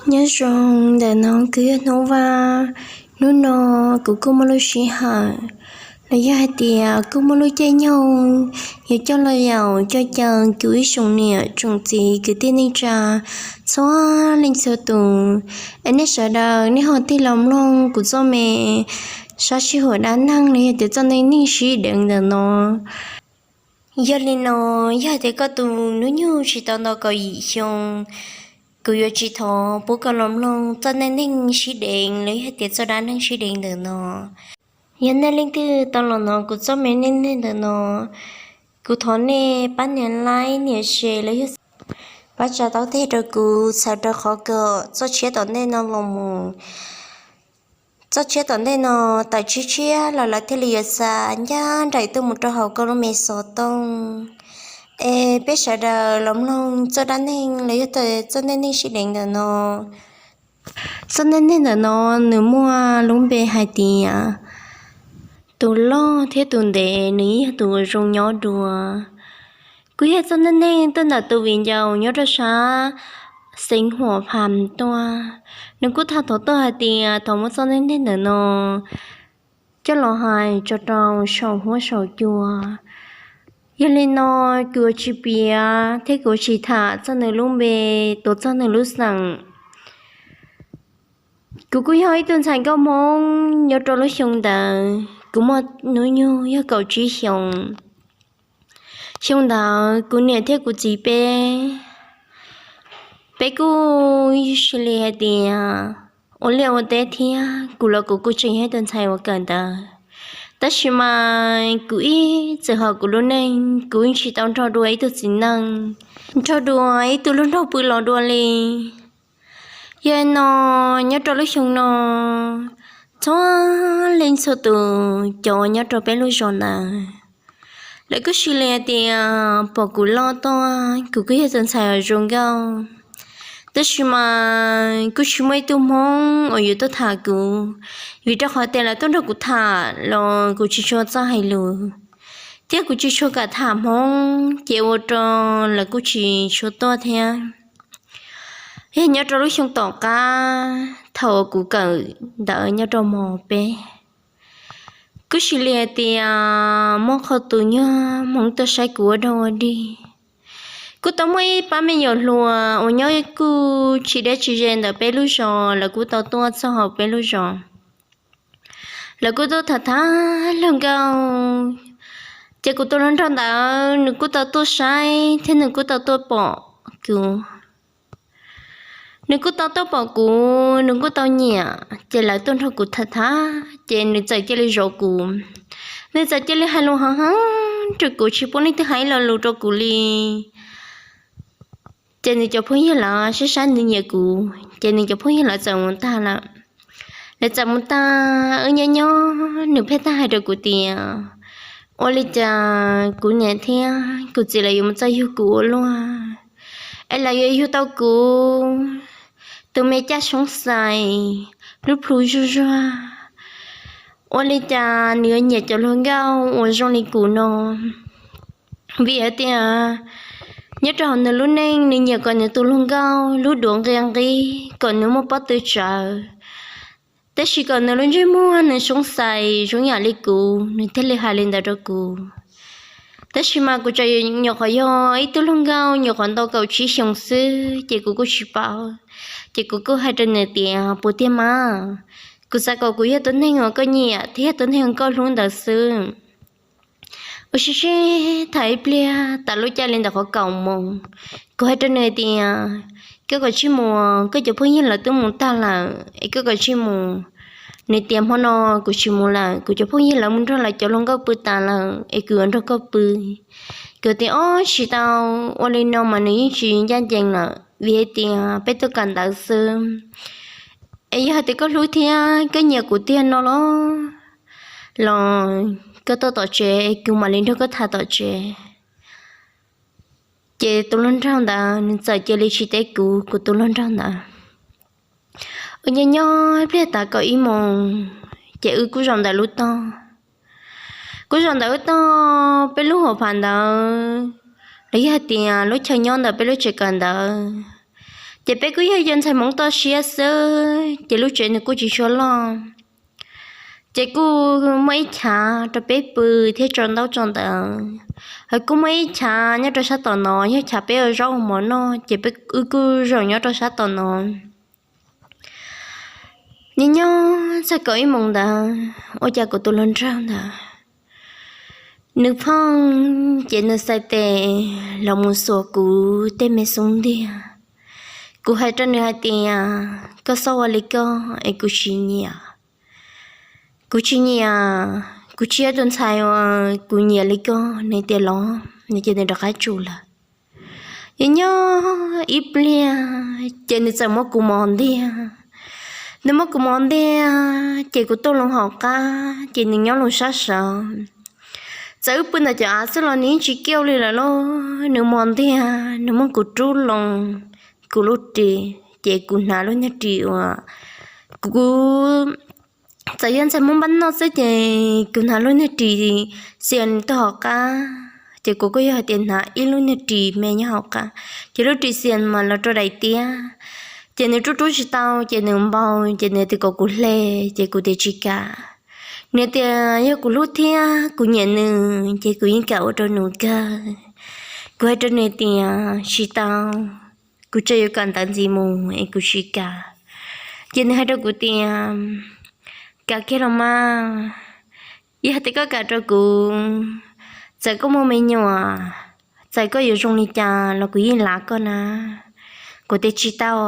Nyob zoo ntawm no kuv yog Hnub Vaj. Hnub no kuv kuj muaj lub sij hawm los yog hais tias kuj muaj lub caij nyoog yuav coj los yaum coj caw kuv ib tsoom niam tsoom txiv kwv tij neej tsa txhua leej txhua tus, es nej sawv daws nej ho tig los mloog kuv txoj me sab sij huam dab neeg los yog tias txoj neej neeg sib deev ntawm no. Yog li no, yog hais tias koj tus hnub nyoog tsis tau nto kaum yim xyoo, kuv yuav tsis thov pub koj los mloog txoj neej neeg sib deev los yog tias txoj dab neeg sib deev ntawm no. Yog nej leej twg tau los hnov kuv txoj me neej neeg ntawm no, kuv thov nej pab nias like nias share los yog pab tsa taub teg rau kuv, txhawm rau qhov kom txoj tshiab tom ntej no los mus, txoj tshiab tom ntej no tawm tshiab tshiab los lawv thiaj li yuav xa ncaj nraim tuaj mus rau hauv koj lub me xov tooj. Es peb sawv daws los mloog txoj dab neeg los yog txoj neej neeg sib deev ntawm no. Txoj neej neeg ntawm no nws muaj lub npe hais tias tus loj thiab tus ntev nws yeej yog tus uas zoo nyob dua. Kuj yog txoj neej neeg tuaj ntawm tus viv ncaus nyob rau sab xeev Huam Phas tuaj. Nws kuj tham tau tuaj hais tias thaum muaj txoj neej neeg ntawm no coj los hais tso rau saum huab saum cua. Yog li no, kuv yuav tsis piav thiab kuv yuav tsis tham txog nws lub npe, tuav txog nws lub xeem. Kuv kuj yog ib tug ntxhais nkauj Hmoob nyob rau lub xyoo ntawd, kuv muaj hnub nyoog yog kaum tsib xyoos. Xyoo ntawd kuv niam thiab kuv txiv peb, peb kuj sis li hais tias ua liaj ua teb thiab kuv los kuv kuj tseem yog ib tug ntxhais uas kawm ntawv. Tab sis mas kuv ib txwm hauv kuv lub neej kuv yeej tsis tau nrog dua ib tug txiv neej, nrog dua ib tug hluas nraug pw los dua li. Yog li no, nyob rau lub xyoo no, txhua leej txhua tus cov nyob rau peb lub zos ntawd, lawv kuj sis li hais tias pom kuv loj tuaj, kuv kuj yog tus ntxhais uas zoo nkauj. Tab sis mas kuj tsis muaj ib tug Hmoob uas yuav tuaj tham kuv, vim rau qhov tias lawv tuaj nrog kuv tham los kuv tsis tshua txawj hais lus, thiab kuv tsis tshua kam tham Hmoob, ces ua rau lawv kuj tsis tshua tuaj thiab. Yog nyob rau lub xyoo tom qab thaum uas kuv kawm ntawv nyob rau mos peb, kuj sis li hais tias muaj qhov tus nyuag Hmoob tuaj saib kuv ua dog ua dig. Kuj tau muaj ib pab me nyuam hluas uas nyob kuj tsis deb tsis ze ntawm peb lub zos, lawv kuj tau tuaj txog hauv peb lub zos. Lawv kuj tuaj tham tham luag nkauj, ces kuv tus hluas nraug ntawd nws kuj tau tuaj saib thiab nws kuj tau tuaj pom kuv. Nws kuj tau tuaj pom kuv, nws kuj tau nyiam, ces lawv tuaj nrog kuv tham tham, ces nws txawm cia li zov kuv. Nws txawm cia li hais lus heev heev rau kuv, tsis pub leej twg hais ib lo lus rau kuv li. Ces nws cov phooj ywg lawv saib saib nws nyiam kuv, ces nws cov phooj ywg lawv txawm mus tag lawm. Lawv txawm mus tag, wb nyob nyob nws pheej tau hais rau kuv tias, ua li cas kuv niam thiab kuv txiv lawv yuav mus txawj yug kuv ua luaj, es lawv yuav yug tau kuv tus me caj soob xais, lub plhu zuj zuag, ua li cas nws yuav nyiam cov hluas nkauj uas zoo li kuv no. Vim hais tias nyob rau hauv nws lub neej nws nyiam kom nws tus hluas nkauj lub duav nqia nqib, kom nws muaj pob tw tsawv, tab sis kom nws lub ntsej muag nws soob xais zoo yam li kuv, nws thiaj li hais li ntawd rau kuv. Tab sis mas kuv tseem nyuam qhuav yog ib tug hluas nkauj nyuam qhuav ntau kaum tsib xyoos xwb, ces kuv kuj tsis paub, ces kuv kuj hais rau nws tias, puas tiag mas, kuv xav kom kuv yog tus neeg uas koj nyiam thiab yog tus neeg uas koj hlub ntawd xwb. Ua si si tham ib pliag tas lub caij li ntawm qhov kaum moos, kuv hais rau nws tias, koj kav tsij mus, koj cov phooj ywg lawv twb mus tag lawm es koj kav tsij mus. Nws tias, hmo no kuv tsis mus lawm, kuv cov phooj ywg lawv mus nrog lawv cov hluas nkauj pw tas lawm es kuv yuav nrog koj pw. Kuv tias, ob, tsis tau, ua li no mas nws yeej tsis ncaj ncees lawm, vim hais tias peb tuaj kawm ntawv xwb. Es yog hais tias koj hlub thiab koj nyiam kuv tiag no los, los koj tuaj tom tsev es kuv mam li nrog koj tham tom tsev. Ces tus hluas nraug ntawd nws txawm cia li tsis teb kuv, kuv tus hluas nraug ntawd. Wb nyob nyob ib pliag tas kaum ib moos, ces wb kuj zaum ntawm lub tog. Kuj zaum ntawm lub tog peb lub hauv paus ntawd, los yog hais tias lub chaw nyob ntawm peb lub tsev kawm ntawd. Ces peb kuj yog ib co ntxhais Hmoob toj siab xwb, ces lub tsev nws kuj tsis tshua loj. Ces kuj muaj ib chav rau peb pw thiab tso ntaub tso ntawv. Hos kuj muaj ib chav nyob rau sab tom no, yog chav peb ua zaub ua mov noj, ces peb wb kuj zaum nyob rau sab tom no. Nyob nyob txog kaum ib moos ntawd, ua cas kuv tus hluas nraug ntawd nws phooj, ces nws xais tes los mus xuas kuv tej me xub ntiag. Kuv hais rau nws hais tias, koj txhob ua li koj es kuv tsis nyiam. Kuv tsis nyiam, kuv tsis yog tus ntxhais uas kuv nyiam li koj. Nws tias los, nws ces nws rov qab tsum lawm. Nyob nyob ib pliag ces nws txawm muab kuv mos ntiag. Nws muab kuv mos ntiag ces kuv tuaj loo hauv qab ces nws nyob loo sab saud. Txawm wb pw ntawm cov av xwb los nws yeej tsis kiaj li lawm lauj. Nws mos ntiag, nws muab kuv rub loo kuv lub ris, ces kuv hnav lub niag ris uas, kuv txawm yog ntxhais Hmoob npab noj xwb ces kuv hnav lub niag ris xias tuaj hauv qab, ces kuv kuj yog hais tias hnav ib lub niag ris me nyob hauv qab, ces lub ris xias mas los rau daim tiab. Ces nws rub rub tsis tau ces nws npau, ces nws tias kom kuv hle, ces kuv tias tsis kam. Nws tias yog kuv hlub thiab kuv nyiam nws ces kuv yeej kam ua rau nws kawg. Kuv hais rau nws tias tsis tau, kuv tseem yuav kawm ntawv ntxiv mus es kuv tsis kam. Ces nws hais rau kuv tias, kam kiag los mas, yog tias koj kam rau kuv, txawm koj muaj me nyuam, txawm koj yuav zoo li cas los kuv yeej lav koj na. Kuv tias tsis tau,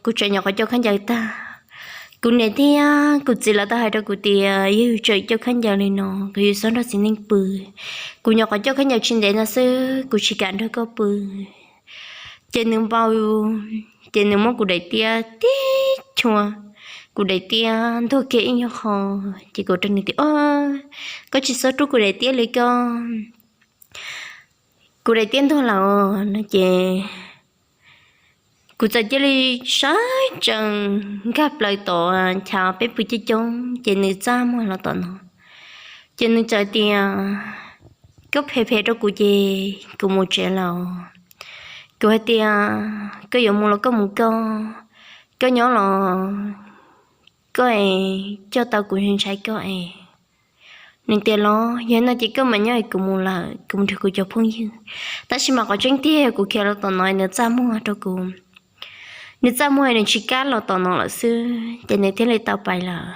kuv tseem nyuam qhuav coj khaub ncaws tag. Kuv niam thiab kuv txiv lawv tau hais rau kuv tias yog yus tseem coj khaub ncaws li no, kuv yuav txhob nrog txiv neej pw. Kuv nyuam qhuav coj khaub ncaws tsis ntev no xwb, kuv tsis kam nrog koj pw. Ces nws npau, ces nws muab kuv daim tiab tib chua, kuv daim tiab ntuag kiag ib nyuag qho. Ces kuv rau nws tias, o, koj tsis txhob rub kuv daim tiab li koj, kuv daim tiab ntuag lawm no. Ces kuv txawm cia li sawv tsees nkag plaws tom chav peb pw coob coob, ces nws txaj muag los tom no. Ces nws txawm tias, koj phem phem rau kuv ces kuv mus tsev lawm. Kuv hais tias koj yuav mus los koj mus koj, koj nyob los koj es coj tau kuv ntshai koj es. Nws tias los yog no ces koj mam nyob es kuv mus lawm, kuv mus nrog kuv cov phooj ywg. Tab sis mas qhov tseeb tiag kuv khiav los tom no nws txaj muag rau kuv. Nws txaj muag nws tsis kam los tom no lawm xwb ces nws thiaj li tau pais lawm.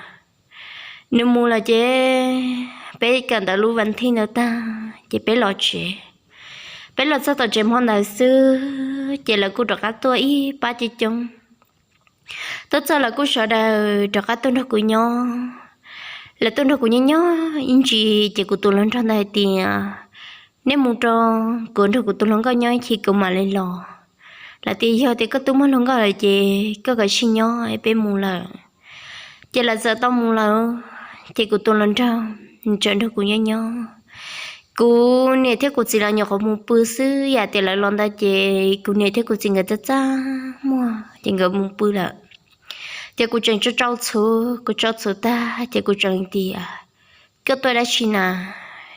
Nws mus lawm ces peb kawm ntawv lub vas thib ntawd tag ces peb los tsev. Peb los txog tom tsev hmo ntawd xwb ces lawv kuj rov qab tuaj ib pab coob coob. Tuaj txog lawv kuj sawv daws rov qab tuaj nrog kuv nyob. Lawv tuaj nrog kuv nyob nyob ib ntsis ces kuv tus hluas nraug ntawd hais tias, neb mus rau, kuv nrog kuv tus hluas nkauj nyob ib chim kuv mam li los. Lawv tias yog tias koj twb muaj hluas nkauj lawm ces koj kav tsij nyob es peb mus lawm. Ces lawv txawm tau mus lawm ces kuv tus hluas nraug nws tseem nrog kuv nyob nyob. Kuv niam thiab kuv txiv lawv nyuam qhuav mus pw xwb, yam tias lawv los ntawd ces kuv niam thiab kuv txiv nkawd txaj txaj muag ces nkawd mus pw lawm. Ces kuv tseem tso tsau txhuv, kuv tsau txhuv tag ces kuv tseem tias, koj tuaj dab tsi na?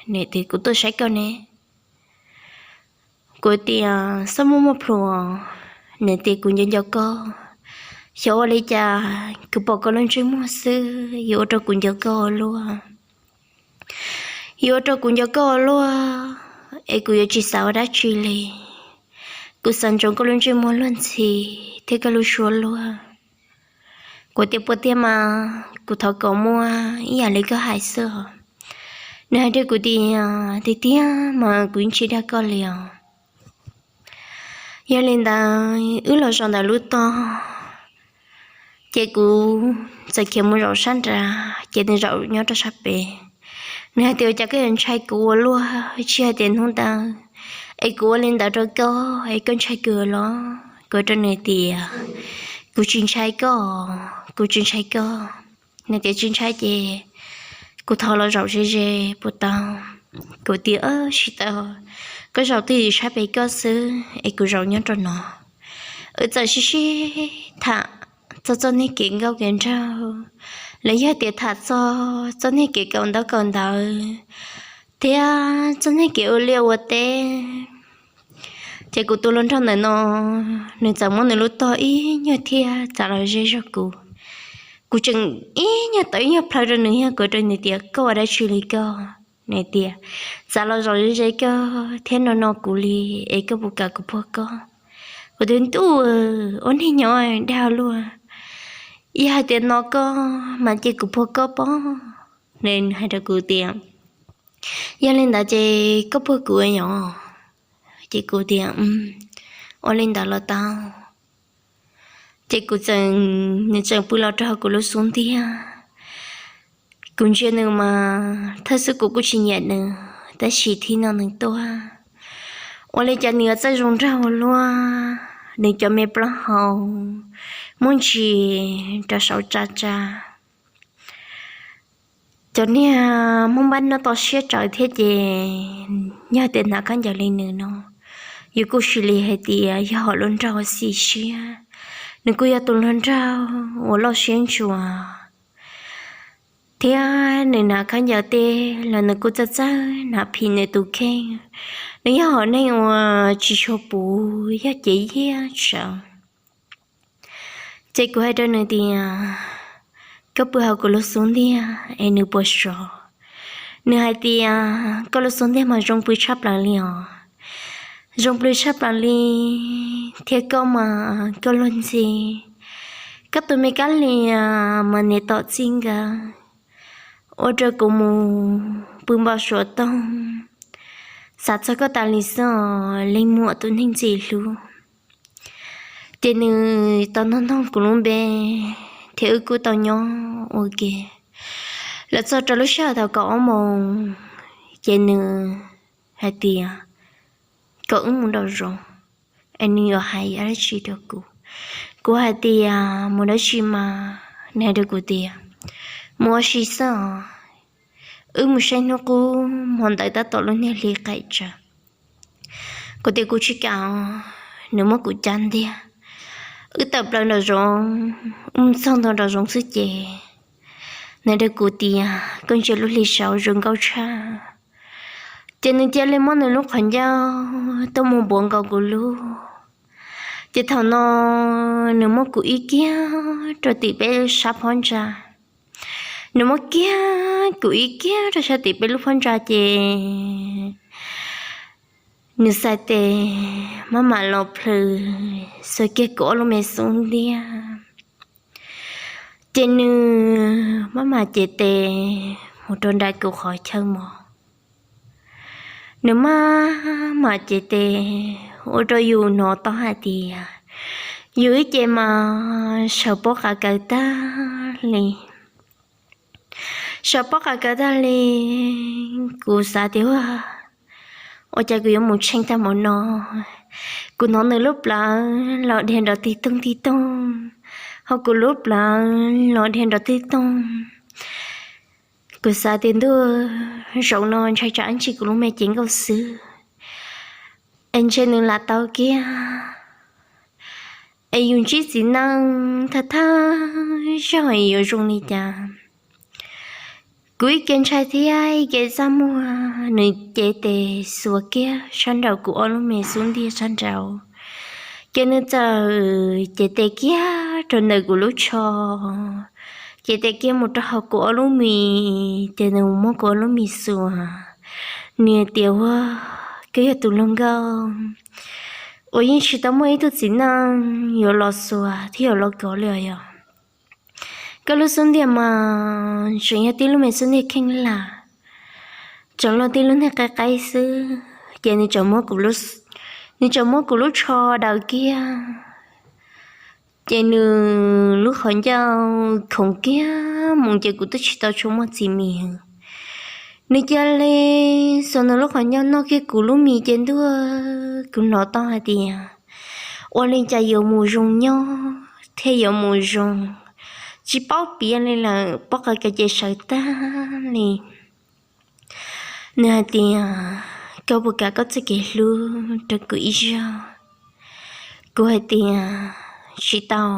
Nws tias kuv tuaj saib koj ne. Kuv tias txhob muaj muaj plhus. Nws tias kuv nco nco koj. Xyov ua li cas kuv pom koj lub ntsej muag xwb yuav ua rau kuv nco koj ua luaj. Yuav ua rau kuv nco koj ua luaj es kuv yuav tsis xav ua dab tsi li. Kuv xav ntsoov koj lub ntsej muag luag ntxhi thiab koj lub suab luag. Kuv tias puas tiag mas kuv thov kom muaj ib yam li koj hais xwb os. Nws hais rau kuv tias tiag tiag mas kuv yeej tsis dag koj li os. Yog li ntawd wb los zaum ntawm lub tog, ces kuv txawm khiav mus zaum sab nrad ces nws zaum nyob rau sab pem. Nws hais tias ua cas koj yuav ntshai kuv ua luaj, tsis hais tias hnub ntawd es kuv ua li ntawd rau koj es koj ntshai kuv los? Kuv rau nws tias kuv tsis ntshai koj, kuv tsis ntshai koj. Nws tias tsis ntshai ces kuv thov los zaum ze ze puas tau? Kuv tias tsis tau, koj zaum twj ywm sab pem koj xwb es kuv zaum nyob rau no. Wb txawm sib sib tham txog txoj niag kev nkauj kev nraug, los yog tias tham txog txoj niag kev kaum ntaub kaum ntawv thiab txoj niag kev ua liaj ua teb. Ces kuv tus hluas nraug ntawm no, nws txawm muab nws lub tog ib nyuag thiab txav los ze zog kuv. Kuv tseem ib nyuag tawv ib nyuag plhaw rau nws, yog kuv rau nws tias, koj ua dab tsi li koj? Nws tias, txav los zov ze ze koj thiab no no kuv li, es koj puas kam kuv puag koj? Kuv tias, ntuj, ua neeg nyob dag luaj, yog hais tias no koj mas cia kuv puag koj pob. Nws hais rau kuv tias, yog li ntawd ces koj puag kuv os. Ces kuv tias, ua li ntawd los tau. Ces kuv txawm, nws txawm pw los rau hauv kuv lub xub ntiag. Kuv ntsia nws mas thawj xub kuv kuj tsis nyiam nws, tab sis thib no nws tuaj, ua li cas nws yuav txawj zoo nraug luaj. Nws cov me plaub hau muaj ntsis rau saud tsa tsa. Cov niag Hmoob npab no tau siab tsawv thiab ces yog tias hnav khaub ncaws li nws no, yus kuj sim li hais tias yog hom hluas nraug xis siab. Nws kuj yog tus hluas nraug uas loj siab ntsuas, thiab nws hnav khaub ncaws tej los nws kuj txawj txawj hnav phim nws tus kheej. Nws yog hom neeg uas tsis tshua puv, yog cev yiag tsawv. Ces kuv hais rau nws tias, koj pw hauv kuv lub xub ntiag es nws puas sov? Nws hais tias, koj lub xub ntiag mas zoo pw tshaj plaws li os. Zoo pw tshaj plaws li, thiab koj mas koj luag ntxhi, koj tus me kab lias mas niam tom txij nkawd, ua rau kuv mus pw npau suav toog, xav txog koj tas li xwb os, leej muam tus neeg ntxim hlub. Ces nws tau nug noog kuv lub npe, thiab wb kuj tau nyob ua ke los txog rau lub sij hawm thaum kaum ob moos, ces nws hais tias kom wb mus nraum zoov, es nws yuav hais dab tsi rau kuv. Kuv hais tias mus dab tsi mas? Nws hais rau kuv tias mus ua si xwb os, wb mus saib hnub qub hmo ntawd tab tom lub niag hli qaim tsawv. Kuv tias kuv tsis kam, nws muab kuv cab ntiag, wb tawm plaws nraum zoov, wb mus txog ntua nraum zoov xwb ces nws hais rau kuv tias koj ntsia lub hli saud zoo nkauj tshaj. Ces nws cia li muab nws lub qhov ncauj tuaj mus npuav nkaus kuv lub. Ces thaum no nws muab kuv ib kiag rau tim peb sab phab ntsa. Nws muab kiag kuv ib kiag rau sab tim peb lub phab ntsa ces nws xais tes maj mam los plhws xuas kiag kuv ob lub me xub ntiag. Ces nws maj mam cev tes mus rau nram kuv qhov chaw mos. Nws maj mam cev tes ua rau yus hnov tau hais tias yus ib ce mas sawv pob qa kaws tag li. Sawv pob qa kaws tag li, kuv xav tias ua cas kuv yuav mus tsheej tag mus no. Kuv hnov nws lub plawv los dhia nrov tig toog tig toog, ho kuv lub plawv los dhia nrov tig toog. Kuv xav tias ntuj, zaum no ntshai tsam ntsis kuv lub me cev nkauj xwb es ntshe nws lam tau kiag. Es yus ntsib txiv neej thawj thawj zaug yuav zoo li cas. Kuv ib ke ntshai thiab ib ke txaj muag, nws cev tes xuas kiag sab nraum kuv ob lub me xub ntiag sab nraud. Ces nws txawm cev tes kiag rau ntawm kuv lub tsho, cev tes kiag mus rau hauv kuv ob lub mis, ces nws muab kuv ob lub mis xuas. Nws tias ua, koj yog tus hluas nkauj uas yeej tsis tau muaj ib tug txiv neej yuav los xuas thiab yuav los kov li os yog. Koj lub xub ntiag mas tseem yog tib lub me xub ntiag kheej lam, tseem luag tib lub niag qaib qaib xwb. Ces nws tseem muab kuv lub tsho daws kiag, ces nws lub qhov ncauj khoov kiag mus ces kuv twb tsis tau tshua muaj txiv mis. Nws cia li xuas nws lub qhov ncauj noj kiag kuv lub mis ces ntuj, kuv hnov tau hais tias ua li cas yuav mus zoo nyob thiab yuav mus zoo, tsis paub piav li lawm, pob qa kaws ces sawv tag li. Nws hais tias koj puas kam koj txoj kev hlub rau kuv ib zaug? Kuv hais tias tsis tau,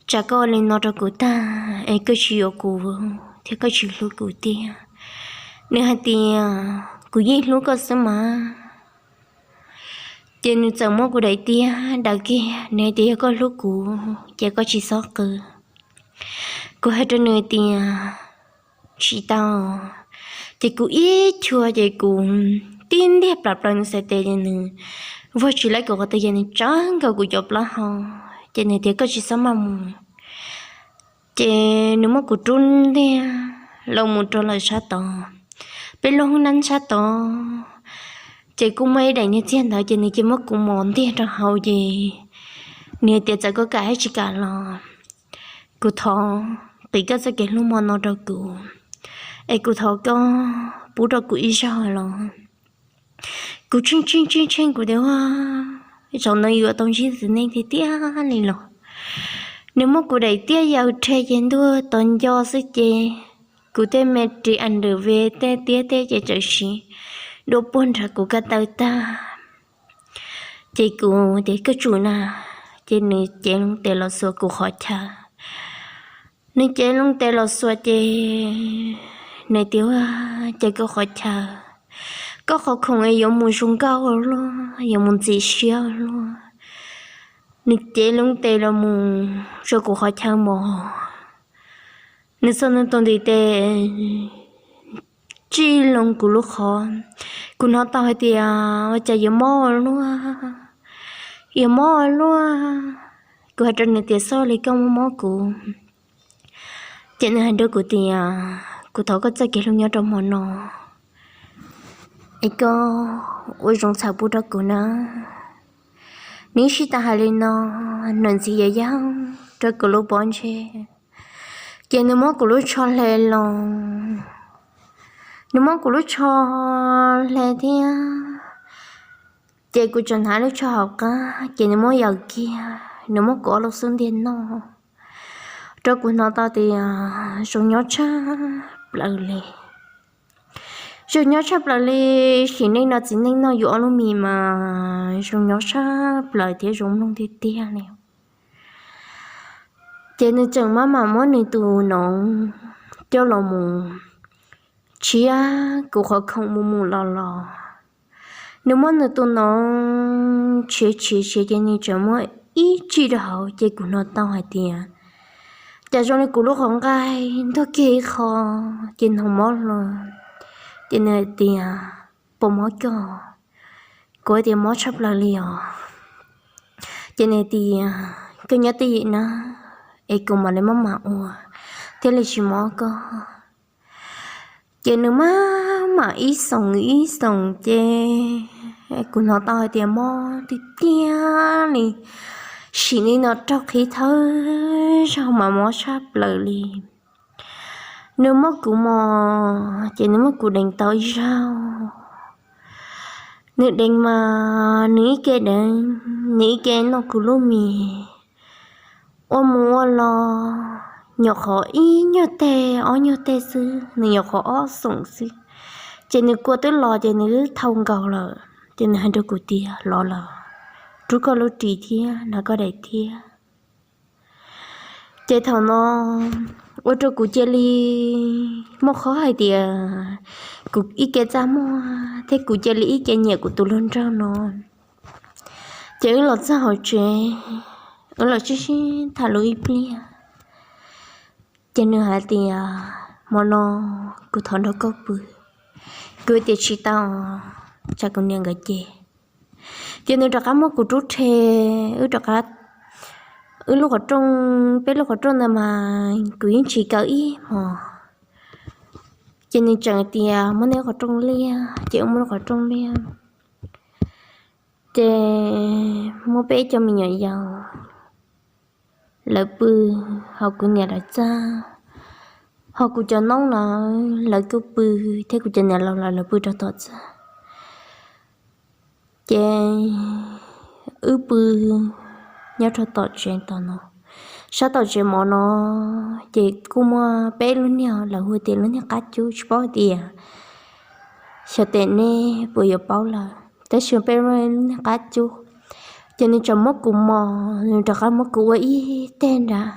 tsam koj ua li no rau kuv tag es koj tsis yuav kuv thiab koj tsis hlub kuv tiag. Nws hais tias kuv yeej hlub koj xwb mas, Ces nws txawm muab kuv daim tiab daws kiag, nws hais tias yog koj hlub kuv ces koj tsis txhob qw. Kuv hais rau nws tias tsis tau. Ces kuv ib chua ces kuv tib ntiag plaws plaws nws txhais tes ces nws vog tsis laib kuv qhov twg ces nws tsa nkaus kuv cov plaub hau. Ces nws tias koj tsis txhob maj mus. Ces nws muab kuv rub ntiag los mus rau lawm sab tod, peb lub hoob nab sab tod. Ces kuj muaj ib daim niag txiag ntawd ces nws cia muab kuv mos ntiag rau hauv ces nws tias txawm koj kam thiab tsis kam los kuv thov qiv koj txoj kev hlub hmo no rau kuv, es kuv thov koj pub rau kuv ib zaug los. Kuv tsheej tsheej tsheej tsheej kuv tias ua, zaum no yuav tau ntsib txiv neej tiag tiag li los. Nws muab kuv daim tiab yaws rhe ces ntuag tau nco xwb ces kuv tej me ris a ntws ve tej tiab tej ces tsawm siv dua puag nrhav kuv ko taw tag. Ces kuv tias koj tsum na, ces nws cev loo tes los xuas kuv qhov chaw. Nws cev loo tes los xuas ces nws tias ua, ces koj qhov chaw, koj qhov khoom es yuav mus zoo nkauj luaj, yuav mus ntxim siab luaj. Nws cev loo tes los mus rau kuv qhov chaw mos. Nws txog nws tus ntiv tes tsij loo kuv lub qhov. Kuv hnov tau hais tias ua cas yuav mob ua luaj, yuav mob ua luaj. Kuv hais rau nws tias txhob li koj mob mob kuv. Ces nws hais rau kuv tias kuv thov koj txoj kev hlub nyob rau hmo no es koj ua zoo txhawb pub rau kuv na. Nws sib tas hais li no, nws ntxiv yuav yaug rau kuv lub pob ntseg. Ces nws muab kuv lub tsho hle los, nws muab kuv lub tsho hle thiab. Ces kuv tseem hnav lub tsho hauv qab ces nws muab yaws kiag, nws muab kuv ob lub xub ntiag noj rau kuv hnov tau tias zoo nyob tshaj plaws li. Zoo nyob tshaj plaws li, sim neej no txiv neej noj yus ob lub mis mas zoo nyob tshaj plaws thiab zoo mloog tiag tiag li. Ces nws tseem maj mam muab nws tus noov coj los mus tshiab kuv qhov khoom mus mus los los. Nws muab nws tus noov tshiav tshiav tshiav ces nws tseem muab ib tsij rau hauv ces kuv hnov tau hais tias cas zoo li kuv lub qhov nqaij ntuag kiag ib qho ces hnov mob hlo. Ces nws hais tias puas mob koj? Kuv hais tias mob tshaj plaws li os. Ces nws tias koj nyob twj ywm na, es kuv mam li maj mam ua thiaj li tsis mob koj. Ces nws maj mam ib xoom ib xoom ces kuv hnov tau hais tias mob tiag tiag li, sim neej no raug qhib thawj zaug mas mob tshaj plaws li. Nws muab kuv mos ces nws muab kuv deev tau ib zaug. Nws deev mas nws ib ke deev, nws ib ke noj kuv lub mis, ua mus ua los nyuam qhuav ib nyuag teg ob nyuag teg xwb, nws nyuam qhuav ob xoom xwb. Ces nws kua twb los ces nws twb thau nkaus lawm ces nws hais rau kuv tias los lawm, rub koj lub ris thiab hnav koj daim tiab. Ces thaum no ua rau kuv cia li muaj qhov hais tias kuv ib ke txaj muag thiab kuv cia li ib ke nyiam kuv tus hluas nraug no. Ces wb los txog hauv tsev, wb los sib sib tham lus ib pliag. Ces nws hais tias hmo no kuv thov nrog koj pw. Kuv tias tsis tau, tsam kuv niam nkawd cem. Ces nws rov qab muab kuv rub rhe, wb rov qab, wb lub qhov rooj, peb lub qhov rooj ntawd mas kuv yeej tsis kaw ib hmos. Ces nws tseem tias muab nej lub qhov rooj liaj, ces wb muab lub qhov rooj liaj. Ces muab peb cov me nyuam yaus lawv pw hauv kuv niam lawv txaj, ho kuv cov noob lawv, lawv kuj pw, thiab kuv cov niam laus lawv, lawv pw rau tom txaj. Ces wb pw nyob rau tom tsev tom no, sab tom tsev mov no, ces kuj muaj peb lub niag lawv hu tias lub niag qab cub, tsis paub tias xyov tes nej puas yuav paub lawm, tab sis peb lub niag qab cub. Ces nws tseem muab kuv mos, nws rov qab muab kuv ua ib teg nrad.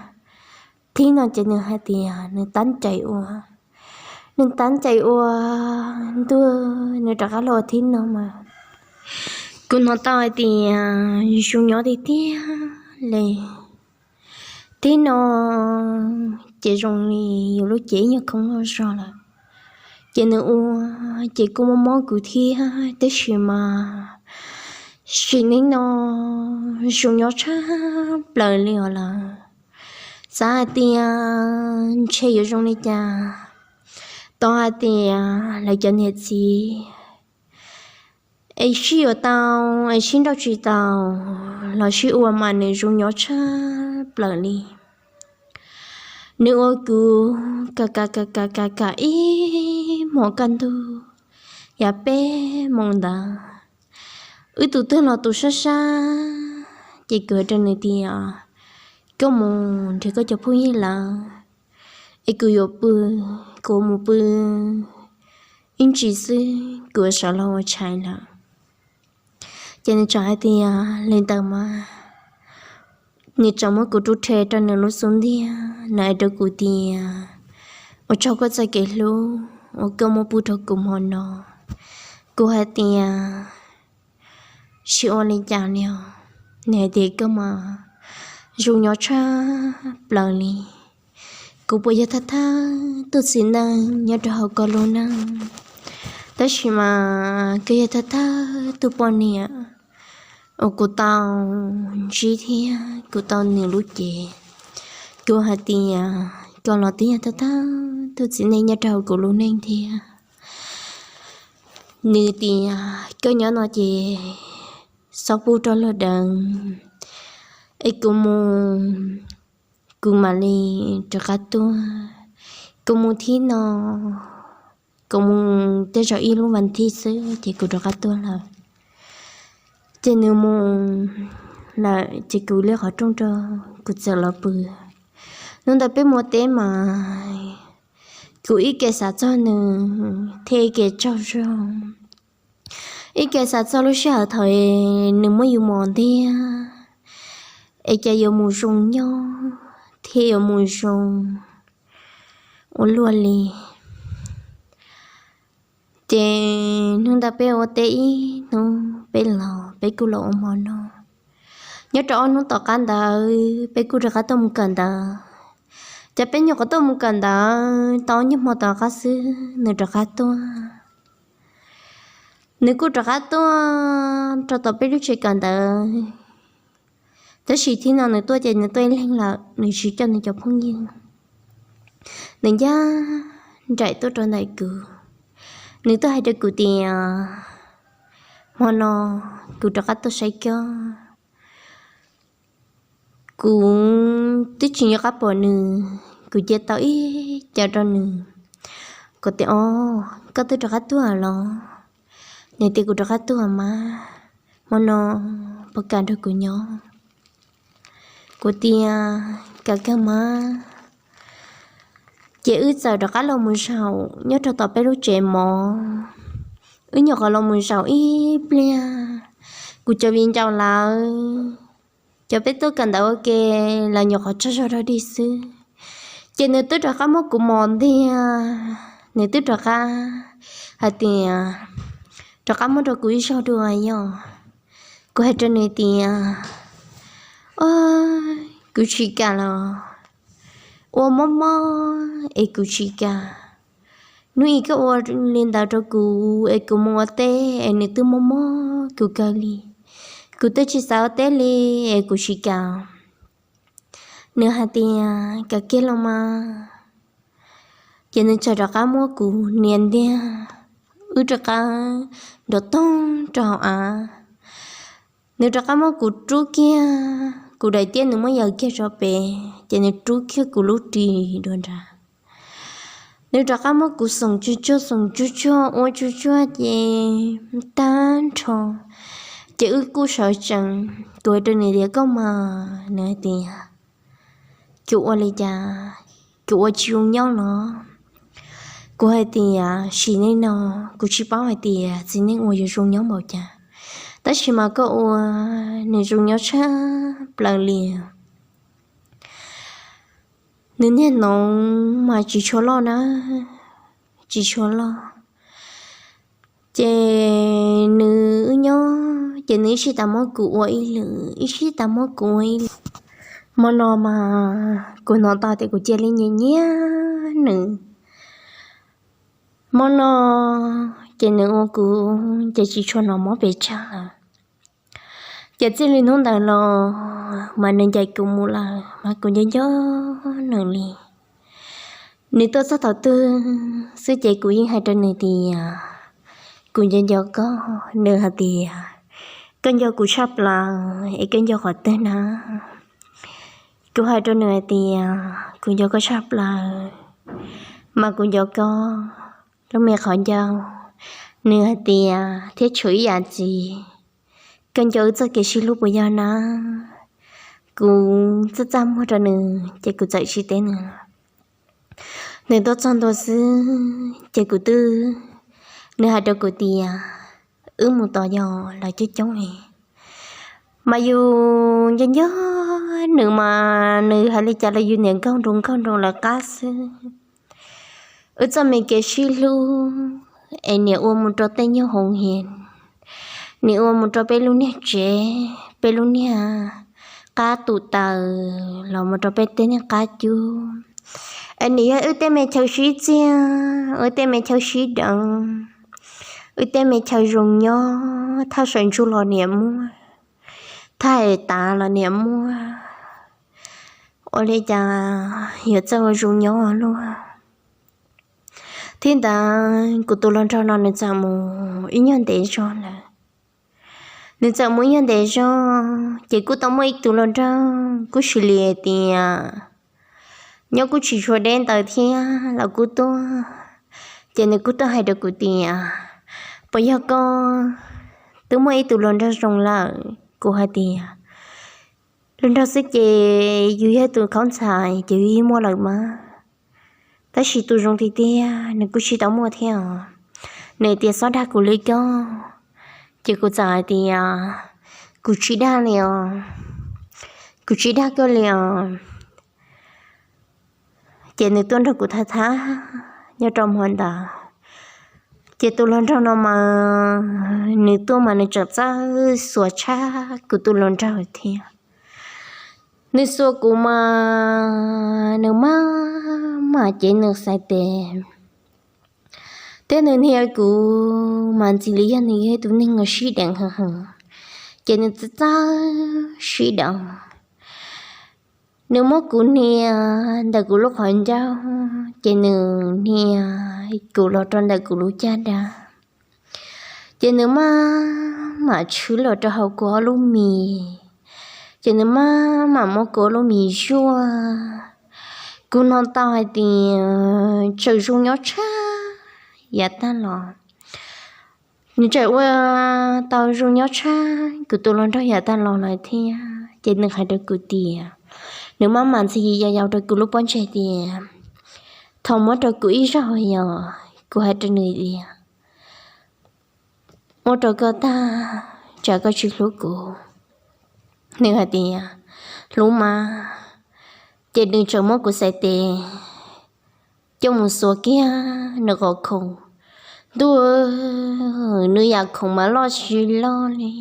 Thib no ces nws hais tias nws tab cai ua, nws tab cai ua ntuj, nws rov qab los ua thib no mas Kuv hnov tau hais tias zoo nyob tiag tiag li. Tib no ces zoo li yus lub cev ib nyuag khoob loj zog lawm, ces nws ua ces kuj mob mob kuv thiab, tab sis mas sim neej no zoo nyob tshaj plaws li os lawm. Xav hais tias ntshe yuav zoo li cas, tau hais tias lawv cov niam txiv es sib yuav tau, es sib nrauj tsis tau los sib ua mas nws zoo nyob tshaj plaws li. Nws ua kuv kam kam kam kam kam kam ib hmos kaj ntug, yav peb moos ntawd, wb tus twg los tus sab sab, ces kuv hais rau nws tias, koj mus nrhiav koj cov phooj ywg lawm, es kuv yuav pw, kuv mus pw ib ntsis xwb kuv yuav sawv los ua tshais lawm. Ces nws txawm hais tias li ntawd mas, nws txawm muab kuv rub rhe rau nws lub xub ntiag, nws hais rau kuv tias, ua tsaug koj txoj kev hlub uas koj muab pub rau kuv hmo no. Kuv hais tias, tsis ua li cas li os. Nws hais tias, koj mas zoo nyob tshaj plaws li. Kuv puas yog thawj thawj tug txiv neej nyob rau hauv koj lub neej, tab sis mas koj yog thawj thawj tug poj niam uas kuv tau ntsib thiab kuv tau nws lub cev. Kuv hais tias koj los twb yog thawj thawj tug txiv neej nyob rau hauv kuv lub neej thiab. Nws tias, koj nyob no ces txhob pub rau luag deev, es kuv mus, kuv mam li rov qab tuaj. Kuv mus thib no, kuv mus tej zaum ib lub vas thib xwb ces kuv rov qab tuaj lawm. Ces nws mus lawm ces kuv li qhov rooj rau, kuv txawm los pw. Hnub ntawd peb mus teb mas kuv ib ke xav txog nws thiab ib ke tsaug zog, ib ke xav txog lub sij hawm thaum nws muab yus mos ntiag, es cas yuav mus zoo nyob thiab yuav mus zoo ua luaj li. Ces hnub ntawd peb ua teb ib hnub peb los, peb kuj los ua hmo noj. Nyob rau ob hnub tom qab ntawd peb kuj rov qab tuaj mus kawm ntawv. Ces peb nyuam qhuav tuaj mus kawm ntawv tau ob nyuag hmo tom qab xwb nws rov qab tuaj. Nws kuj rov qab tuaj rau tom peb lub tsev kawm ntawv, tab sis thib no nws tuaj ces nws tuaj ib leeg lawm, nws tsis coj nws cov phooj ywg. Nws ncaj nraim tuaj rau ntawm kuv, nws tuaj hais rau kuv tias, hmo no kuv rov qab tuaj saib koj. Kuv twb tsis nco qab pom nws, kuv cia tau ib co rau nws. Kuv tias, o, koj twb rov qab tuaj los? Nws tias, kuv rov qab tuaj mas, hmo no puas kam nrog kuv nyob? Kuv tias, kam kawg mas. Ces wb txawm rov qab los mus zaum nyob rau tom peb lub tsev mov. Wb nyuam qhuav los mus zaum ib pliag, kuv cov viv ncaus lawv, cov peb tuaj kawm ntawv ua ke, lawv nyuam qhuav tsaug zog dog dig xwb. Ces nws twb rov qab muab kuv mos ntiag, nws twb rov qab hais tias, rov qab muab rau kuv ib zaug dua yog. Kuv hais rau nws tias, o, kuv tsis kam los, ua mob mob es kuv tsis kam. Hnub ib koj ua li ntawd rau kuv es kuv mus ua teb es nws twb mob mob kuv kawg li. Kuv twb tsis xav ua teb li es kuv tsis kam. Nws hais tias, kam kiag los mas. Ces nws txawm rov qab muab kuv nias ntiag, wb rov qab nrov toog rau hauv av. Nws rov qab muab kuv rub kiag, kuv daim tiab nws muab yaws kiag rau pem, ces nws rub kiag kuv lub ris dua nrad. Nws rov qab muab kuv xoom tsuj tsuag xoom tsuj tsuag ua tsuj tsuag ces tag nrho, ces wb kuj sawv tsees. Kuv hais rau nws tias, koj mas, nws hais tias, kuv ua li cas, kuv ua tsis zoo nyob los? Kuv hais tias, sim neej no kuv tsis paub hais tias txiv neej ua yuav zoo nyob npaum cas, tab sis mas koj ua, nws zoo nyob tshaj plaws li. Nws niag hnoov mas tsis tshua loj na, tsis tshua loj. Ces nws wb nyob ces nws ib sij tas muab kuv ua ib lwm, ib sij tas muab kuv ua ib lwm. Hmo no mas kuv hnov tau tias kuv cia li nyiam nyiam nws. Hmo no ces nws ua kuv ces tsis tshua hnov mob pes tsawg lawm. Ces txij li hnub ntawd los mas nws ncaim kuv mus lawm mas kuv nco nco nws li. Nws tuaj txog thaum twg xwb ces kuv yeej hais rau nws tias kuv nco nco koj. Nws hais tias koj nco kuv tshaj plaws es koj nco qhov twg na? Kuv hais rau nws hais tias kuv nco koj tshaj plaws, mas kuv nco koj lub me qhov ncauj. Nws hais tias thiab tshuav ib yam ntxiv, koj nco wb txoj kev sib hlub puas yog na? Kuv txaj txaj muag rau nws ces kuv txawm tsis teb nws. Nws tuaj txog ntua xwb ces kuv twb, nws hais rau kuv tias wb mus tos yog lawv coob coob li. Mas yus nco nco nws mas nws hais li cas los yus niam nkaug nroo nkaug nroo lawv qab xwb. Wb txoj me kev sib hlub es niam ua mus rau tej nyuag hoo hia, niam ua mus rau peb lub niag tsev, peb lub niag qab tus taws los mus rau peb tej niag qab cub. Es niam yog wb tej me chaw sib txiag, wb tej me chaw sib deev, wb tej me chaw zoo nyob, thaj sawv ntsug los niam muaj, thaj es tav los niam muaj. Ua li cas yuav txawj ua zoo nyob luaj. Thiab ntawd kuv tus hluas nraug no nws txawm mus ib nyuag ntev zog lawm. Nws txawm mus ib nyuag ntev zog ces kuj tau muaj ib tug hluas nraug kuj sis li tias nyob kuj tsis tshua deb ntawd thiab los kuj tuaj. Ces nws kuj tuaj hais rau kuv tias puas yog koj twb muaj ib tug hluas nraug zoo lawm? Kuv hais tias hluas nraug xwb ces yus yog tus khaub ntxhais ces yus yeej muaj lawm mas. Tab sis tus zoo tiag tiag nws kuj tsis tau muaj thiab os. Nws tias xob dag kuv li koj. Ces kuv txawm hais tias kuv tsis dag li os, kuv tsis dag koj li os. Ces nws tuaj nrog kuv tham tham nyob rau hmo ntawd. Ces tus hluas nraug no mas nws tuaj mas nws tseem txawj xuas tshaj kuv tus hluas nraug thiab. Nws xuas kuv mas nws maj mam cev nws xais tes, thiab nws hnia kuv mas ntxim li yog nws yog ib tug neeg uas sib deev heev heev, ces nws txawj txawj sib deev. Nws muab kuv hnia ntawm kuv lub qhov ncauj, ces nws hnia kuv los rau ntawm kuv lub caj dab, ces nws maj mam tshwb los rau hauv kuv ob lub mis, ces nws maj mam muab kuv ob lub mis zuaj. Kuv hnov tau hais tias tseem zoo nyob tshaj yav tag los, nws tseem ua tau zoo nyob tshaj kuv tus hluas nraug yav tag los lawm thiab. Ces nws hais rau kuv tias nws maj mam ntxhi yau yau rau kuv lub pob ntseg tias thov muab rau kuv ib zaug yog. Kuv hais rau nws tias ua rau koj tag, tsam koj tsis hlub kuv. Nws hais tias hlub mas. Ces nws tseem muab kuv xais tes coj mus xuas kiag nws qhov khoom. Ntuj, nws yam khoom mas loj tsis loj li.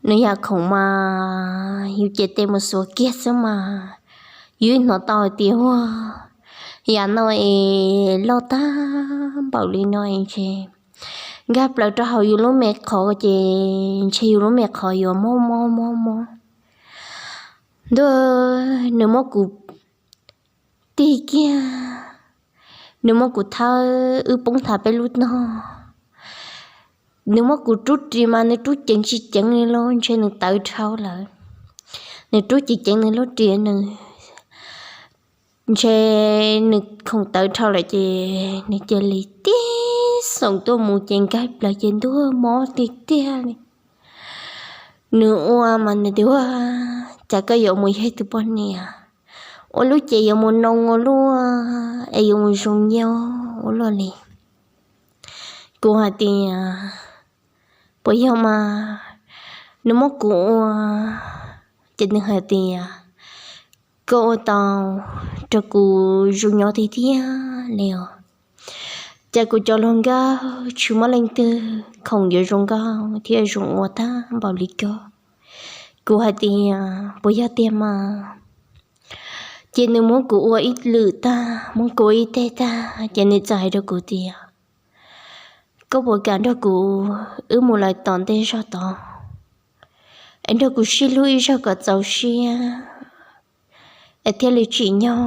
Nws yam khoom mas yus cev tes mus xuas kiag xwb mas yus hnov tau hais tias ua yam no es loj tag npaum li no es ntshe nkag plaws rau hauv yus lub me qhov ces ntshe yus lub me qhov yuav mob mob mob mob. Ntuj, nws muab kuv tig kiag, nws muab kuv thawb wb poob nthav peb lub tog. Nws muab kuv rub ris mas nws rub ceev tsis ceev li los ntshe nws tawv dhau lawm. Nws rub ceev ceev nws lub ris, nws ntshe nws khoom tawv dhau lawm ces nws cia li tib xoom tuaj mus ces nkag plaws ces ntuj mob tiag tiag li. Nws ua mas nws tias ua cas koj yuav mus yog tus poj niam ua lub ces yuav mus noo ua luaj es yuav mus zoo nyob ua luaj li. Kuv hais tias puas yog mas nws muab kuv ua, ces nws hais tias koj ua tau rau kuv zoo nyob tiag tiag li os. Ces kuv cov hluas nkauj tsis muaj leej twg khoom yuav zoo nkauj thiab zoo ua tag npaum li ko. Kuv hais tias puas yog tiag mas? Ces nws muab kuv ua ib lwm tag, muab kuv ua ib teg tag, ces nws txawm hais rau kuv tias, koj puas kam nrog kuv wb mus lawm tom ntej zog tod, es nrog kuv sib hlub ib zaug kom txaus siab, es thiaj li tsim nyog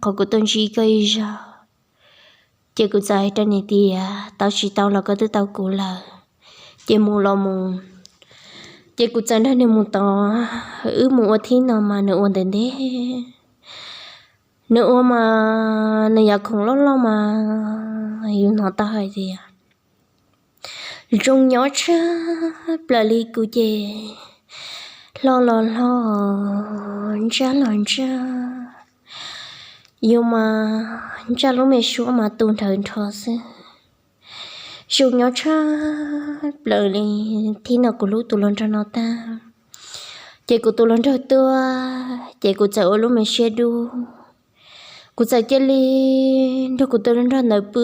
qhov kuv tuaj ntsib koj ib zaug. Ces kuv txawm hais rau nws tias, tau tsis tau los koj twb tau kuv lawm, ces mus los mus. Ces kuv txawm nrog nws mus tod, wb mus ua thib no mas nws ua ntev ntev. Nws ua mas nws yam khoom loj loj mas yus hnov tau hais tias zoo nyob tshaj plaws li. Kuv ces hlo los hlo, ntsaj los ntsaj, yus mas ntsaj lub me suab mas tu nrhawv nrho xwb. Zoo nyob tshaj plaws li. Thib no kuv hlub tus hluas nraug no tag, ces kuv tus hluas nraug tuaj, ces kuv txawm ua lub me siab dub. Kuv txawm cia li nrog kuv tus hluas nraug ntawd pw,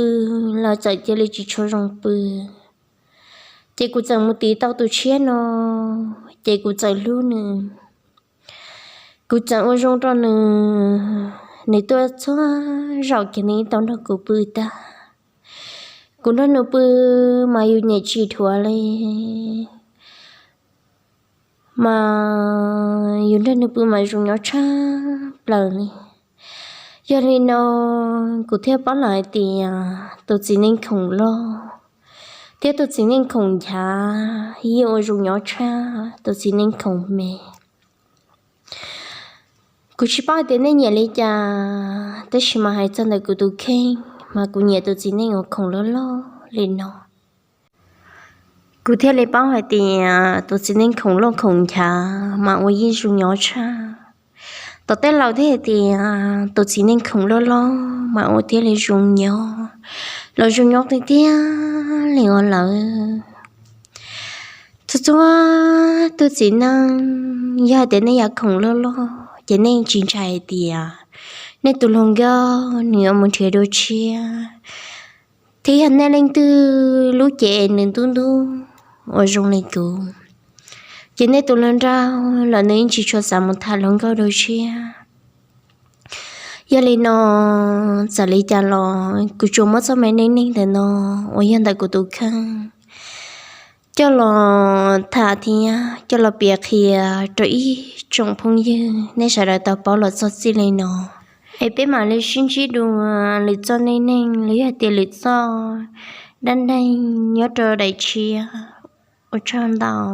los txawm cia li tsis tshua zoo pw. Ces kuv txawm mus tiv tau tus tshiab no, ces kuv txawm hlub nws. Kuv txawm ua zoo rau nws, nws tuaj txhua zaus ces nws yeej tau nrog kuv pw tag. Kuv nrog nws pw mas yus nyiam tsis dhuav li, mas yus nrog nws pw mas zoo nyob tshaj plaws li. Yog li no, kuv thiaj paub lawm hais tias tus txiv neej khoom loj thiab tus txiv neej khoom nchav yeej ua zoo nyob tshaj tus txiv neej khoom me. Kuv tsis paub hais tias nej nyiam li cas, tab sis mas hais txog ntawm kuv tus kheej mas kuv nyiam tus txiv neej uas khoom loj loj li no. Kuv thiaj li paub hais tias tus txiv neej khoom loj khoom nchav mas ua yeej zoo nyob tshaj. Tom tej laus thiaj hais tias tus txiv neej khoom loj loj mas ua thiaj li zoo nyob, los zoo nyob tiag tiag li os lawm. Txhua txhua tus txiv neej, yog hais tias nej yam khoom loj loj ces nej tsis ntshai hais tias nej tus hluas nkauj nws yuav mus nrhiav dua tshiab, thiab yog nej leej twg lub cev nws ntub ntub uas zoo li kuv, ces nej tus hluas nraug los nws yeej tsis tshua xav mus tham hluas nkauj dua tshiab. Yog li no, txawm li cas los kuv tsuas muab txoj me neej neeg ntawm no uas yog ntawm kuv tus kheej coj los tham thiab coj los piav qhia rau ib tsoom phooj ywg nej sawv daws tau paub los txog txij li no. Es peb mam li sib ntsib dua lwm txoj neej neeg los yog tias lwm txoj dab neeg nyob rau daim tshiab. Ua tsaug ntau.